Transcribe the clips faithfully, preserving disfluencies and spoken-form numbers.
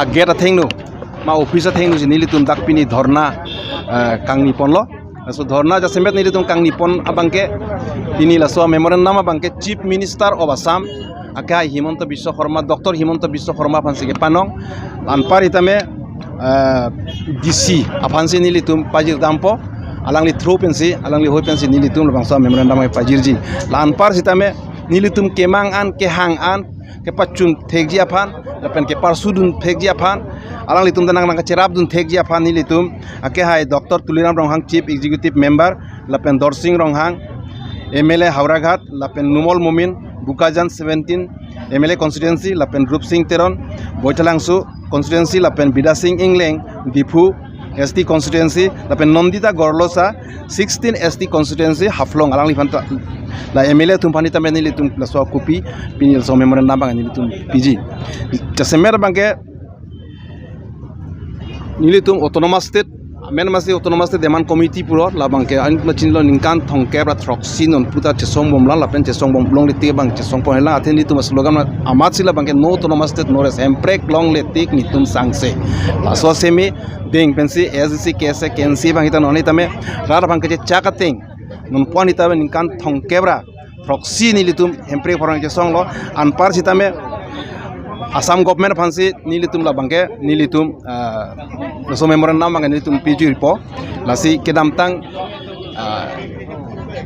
agate athengno, ma office athengno si nelitum dak pini dhorna, eh, kangni ponlo. Laso dhorna jasemet nelitum kangni pon abangke, pini laso memorandum abangke Chief Minister of Assam, akehai Himanta Biswa Sarma, Doctor Himanta Biswa Sarma aphansi kepanong. La anpar sitame, eh, D C aphansi nelitum pajir dampo, alangli through pensi, alangli hoi pensi nelitum labangso memorandum pajirji. La anpar sitame nelitum kemang an, kehang an, kepachun thekji aphan, lapen keparsudun thekji aphan, alanglitum ta nang nangkacherapdun thekji aphan nelitum akehai Doctor Tuliram Ronghang, Chief Executive Member, lapen Dorsing Ronghang, M L A Howraghat, lapen Numal Momin, Bokajan seventeen M L A constituency, lapen Rupsing Teron, Baithalangso constituency, lapen Bidya Sing Engleng, Diphu S T constituency, lapen Nandita Gorlosa sixteen S T constituency, Haflong, alangliphan ta, la M L A atum aphan sitame nelitum laso kopi, pini laso memorandum abang nelitum piji. Jasemet abangke nelitum Autonomous State, amen masi Autonomous State Demand Committee pulo, labangke an machinlo ningkan thomkep ra throksi nonpu ta chesong bomlang, lapen chesong bomlongle tik abang chesong ponlang, athe nelitum slogan amatsi labangke no Autonomous State, no rest, hemprek longle tik netum sangse. Laso semi deng pensi A S D C, K S A, K N C abang sita non sitame rat abang kechechak ateng, nonpu an sitame ningkan thomkep ra throksi nelitum hemprek apharman chesonglo, anpar sitame Assam government aphansi nelitum labangke, nelitum, ah, laso memorandum abangke nelitum pijirpo, lasi kedamtang, ah,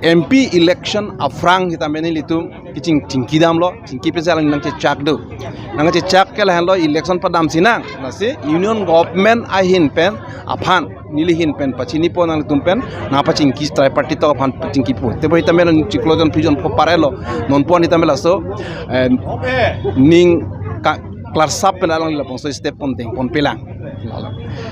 M P election aphrang sitame nelitum keching, chingki damlo, chingki pensi alang nangchechak do. Nangchechak ke lahenlo election padam sinang, lasi Union Government ahin pen aphan neli ahin pen pachinipo, nangtum pen nangpachingki, tripartite aphan pachingkipo. Teboi sitame nang chiklo jon phli jon pho parelo, nonpu an sitame laso, eh, ning ka, klarsap pen alangli labangso step pon deng ponpelang. Lalo.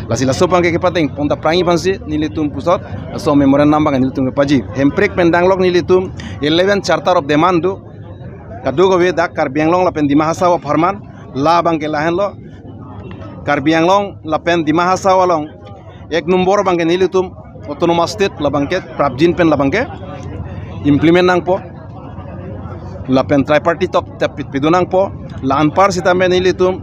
Lasi laso abangke kepadeng pon ta prang aphansi nelitum pusot laso memorandum abang nelitum kepaji. Hemprek pen danglok nelitum eleven Charter of Demand do. Kadokave dak Karbi Anglong lapen Dima Hasao apharman, labangke lahenlo. Karbi Anglong lapen Dima Hasao along ek nombor abangke nelitum Autonomous State labangke prapjin pen labangke implement nangpo, lapen tripartite talk ta pit pido nangpo. La anpar sitame nelitum,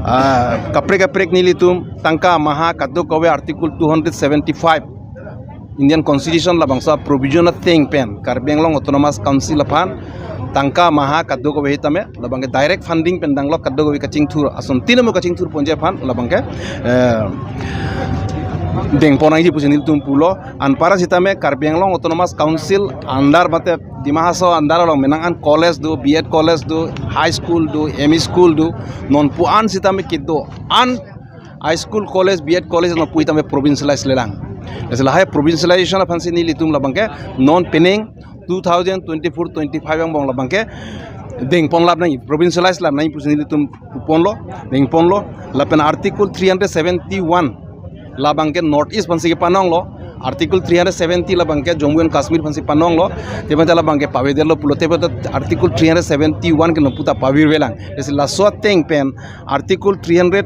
ah, kaprek kaprek nelitum tangka maha kadokave Article two hundred seventy-five Indian Constitution labangso provision ateng pen Karbi Anglong Autonomous Council aphan tangka maha kadokave sitame labangke direct funding pen danglok, kadokave kachingthur, ason tinamo kachingthur ponji aphan labangke, eh, deng pon nangji pusi nelitum pulo. Anpar sitame Karbi Anglong Autonomous Council under mate Dima Hasao under along menang an college do, B Ed college do, high school do, M E school do, nonpu an sitame kedo an high school, college, B Ed college nonpu sitame provincialize lelang. Lasi lahai provincialization aphansi nelitum labangke non penang two thousand twenty-four twenty-five angbong labangke deng ponlap nangji, provincialize lap nangji pusi nelitum ponlo, deng ponlo. Lapen Article three hundred seventy-one labangke North East aphansi kepanonglo, Article three hundred seventy labangke Jammu and Kashmir aphansi panonglo, tebonta labangke pavedetlo pulo, tebonta Article three hundred seventy-one ke nonpu ta pavirvelang. Lasi laso ateng pen Article three hundred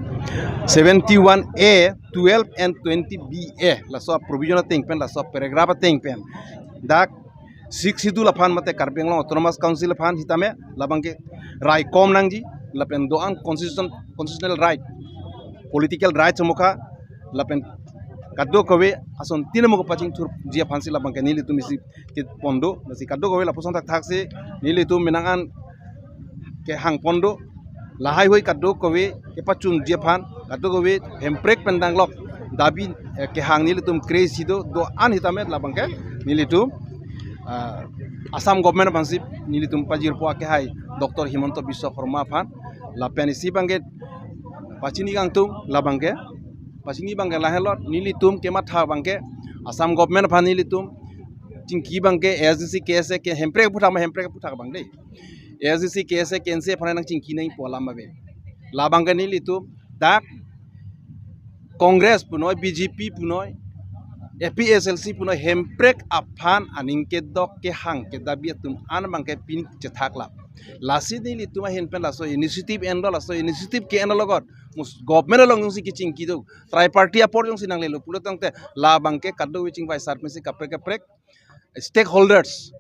seventy-one A, twelve and twenty B A, laso provision ateng pen, laso paragraph ateng pen dak Sixth Schedule aphan mate Karbi Anglong Autonomous Council aphan sitame labangke raikom nangji, lapen do-an constitution, constitutional right, political rights mokha, lapen kadokave ason tinamo kepachingthurji aphansi labangke nelitum isi kepon do, lasi kadokave lapuson thakthak si nelitum menang an kehang pon do, lahai hui kadokave kepachunji aphan, kadokave hemprek pen danglok dabi, eh, kehang nelitum kre-isi do, do-an sitame labangke nelitum, ah, Assam government aphansi nelitum pajirpo, akehai Doctor Himanta Biswa Sarma aphan, lapen isi abangke pachini kangtung labangke, pachini abangke lahenlo, nelitum kematha abangke Assam government aphan nelitum chingki abangke A S D C, K S A, ke hemprek aphuthak ma, hemprek aphuthak abang dei. A S D C, K S A, K N C aphan nangchingki nangpo alam ave. Labangke nelitum dak Congress punoi, B J P punoi, A P H L C punoi, hemprek aphan aning kedok kehang kedabi atum an abangke pini chethak lap. Lasi nelitum ahin pen laso initiative enlo, laso initiative ke-enlo logot mus government along jongsi kechingki do, tripartite apor jongsi nanglelo pulo tangte labangke kadokave chingvai sar pensi kaprek kaprek stakeholders,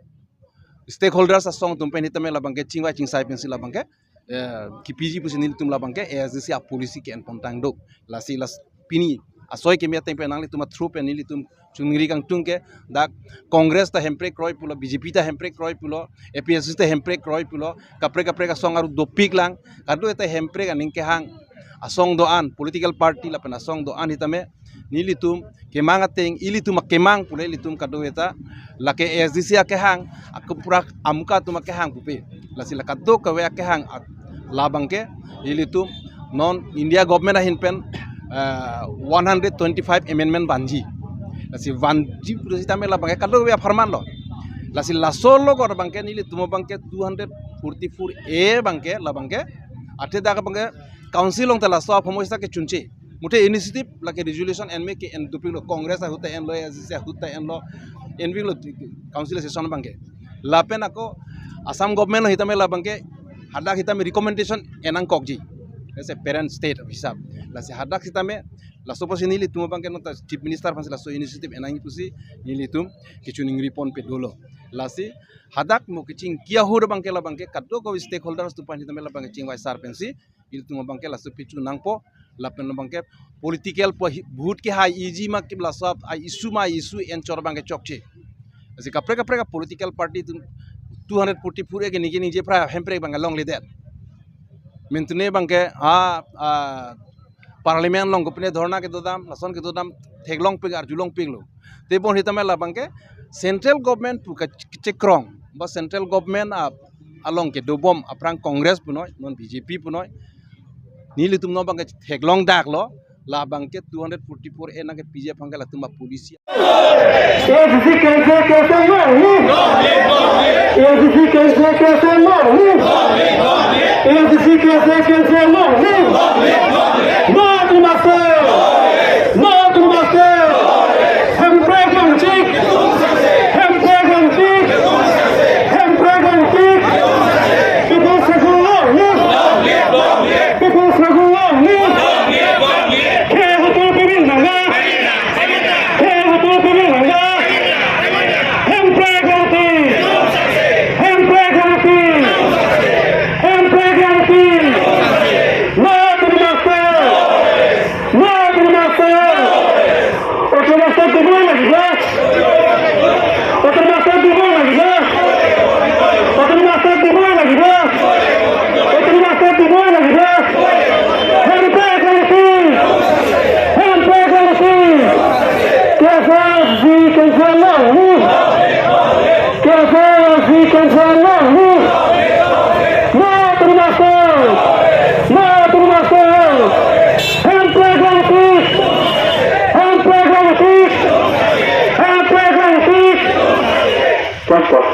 stakeholders asong atum pen sitame labangke chingvai chingsai pensi labangke eh, kipiji pusi nelitum labang ke A S D C a-policy ke-en pontang do. Lasi las pini asoi keme ateng pen nanglitum a-through pen nelitum chingri kangtung ke dak Congress ta hemprek kroi pulo, B J P ta hemprek kroi pulo, A P H L C ta hemprek kroi pulo, kaprek kaprek asong aru dopik lang, kadokave ta hemprek aning kehang asong do-an, political party lapen asong do-an sitame nelitum kemang ateng, ilitum akemang pule ilitum kadokave ta, lake A S D C akehang, akuprak amuka atum akehang pupe. Lasi la kadokave akehang at-, labang ke ilitum non India government ahin pen, eh, one hundred twenty-five amendment vanji. Lasi vanji pule sitame labang ke kadokave apharman lo. Lasi laso lo kor abang ke nelitum abang ke two hundred forty-four A abang ke labang ke, athe dak abang ke council along ta laso apharman sita kechunche. Muthe initiative lake resolution enme ke-en dopik lo, Congress ahut ta enlo, A S D C ahut ta enlo, enpik lo council session abang ke. Lapen ako Assam government lo sitame labang ke hadak sitame recommendation en nangkokji. As a parent state hisap. Lasi hadak sitame laso pusi nelitum abang ke nota Chief Minister aphansi laso initiative en nangji pusi nelitum kechiningri ponpe dolo. Lasi hadak mo kechingki ahut abang ke labang ke kadokave stakeholders atum aphan sitame labang ke chingvai sar pensi ilitum abang ke laso pichu nangpo, lapen labang ke political po hi-, vote kehai iji ma ke laso a-issue ma issue enchor abang ke chokche. Lasi kaprek kaprek a-political party atum two hundred forty-four A ke ningje ningje pra hemprek abang ke longledet. Mentune abang ke a, a, parliament along kopine dhorna kedodam, lason kedodam theklongpik arjulongpik lo. Tebon sitame labang ke central government pu kachekrong ba central government a along kedobom aphrang Congress punoi, non B J P punoi. Nelitum non abang ke theklong dak lo, labang ke two hundred forty-four A nangkepiji aphan ke latum a-policy. A S D C cancel, cancel, no, no. A S D C cancel, cancel, no, no. A S D C cancel, cancel, no, no. No to master. No to master. Hemprek longchik. Hemprek longchik. Hemprek longchik. People's struggle long live. People's struggle long live. Khei hapu peming nangga. Khei hapu peming nangga. Hemprek longchik. Hemprek longchik. Hemprek longchik. No to the master. No to the master. Autonomous State দিবই লাগিব। Autonomous State দিবই লাগিব। Autonomous State দিবই লাগিব। Autonomous State দিবই লাগিব। Hemprek longchik। Hemprek longchik। K S R C cancel long live। K S R C cancel long live। No to the master. No to the master. Hemprek longchik. Hemprek longchik. Hemprek longchik. Stop, stop.